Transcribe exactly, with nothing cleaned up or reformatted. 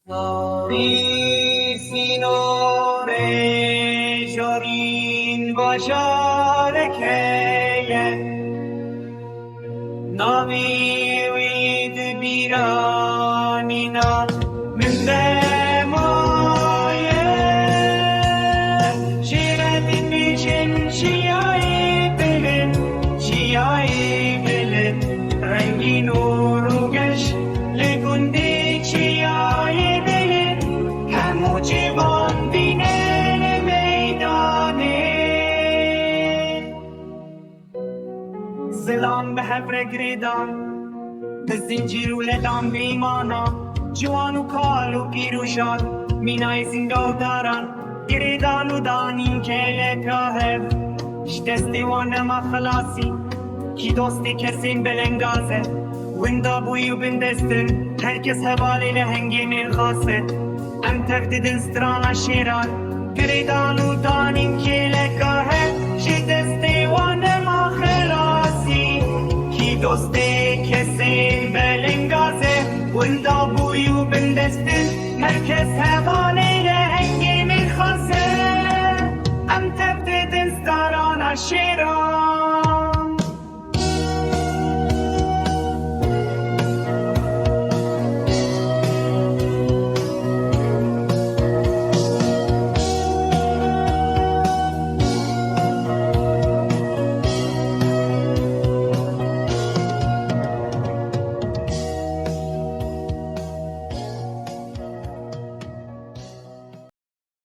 Tarî sînorê jorîn bajarek heye. Navê wî di bîra nîna min de maye. Jêre dibêjin çiyayê bilind, çiyayê bilind, rengîn û rûgeş li gundê çiyayê bilind, hemû ciwan bîne li meydanê. Zilam bi hev re girêdan, bi zincîr û ledan bêmana, ciwan û kal û pîr û jar, mînayê zînga û daran, girêdan û danîn kêleka hev. Ji destê wan nema xilasî, kî dostê kesên belengaz e, winda bûyî û bindest in, her kes hevalê lehengênên xas e. Em tev didin strana şêran, girêdan û danîn kêleka hev, ji destê wan nema xilasî. Kî dostê kesên belengaz e, winda bûyî û bindest in, her kes hevalê lehengênên xas e. Em tev didin strana şêran.